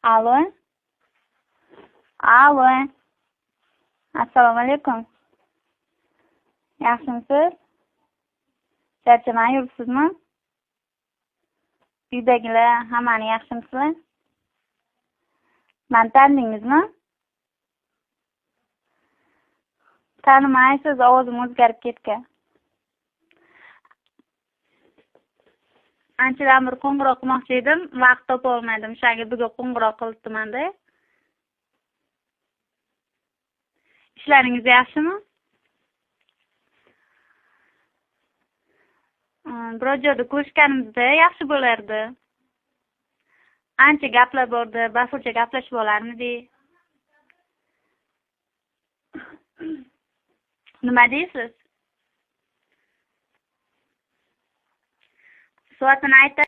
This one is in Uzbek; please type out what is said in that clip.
Allo. Allo. Assalomu alaykum. Yaxshimisiz? Charchamay yuribsizmi? Uydagilar hammani yaxshimisizlar? Mani tanidingizmi? Tanimaysiz, ovozim o'zgarib ketgan. Anchadan beri qo'ng'iroq qilmoqchi edim, vaqt topa olmadim. O'shanga bugun qo'ng'iroq qilibdiman-da. Ishlaringiz yaxshimi? Biror joyda ko'rishganimizda yaxshi bo'lardi. Ancha gaplar bordi, bafurja gaplashib olarmidik. Nima deysiz? Soatini aytay.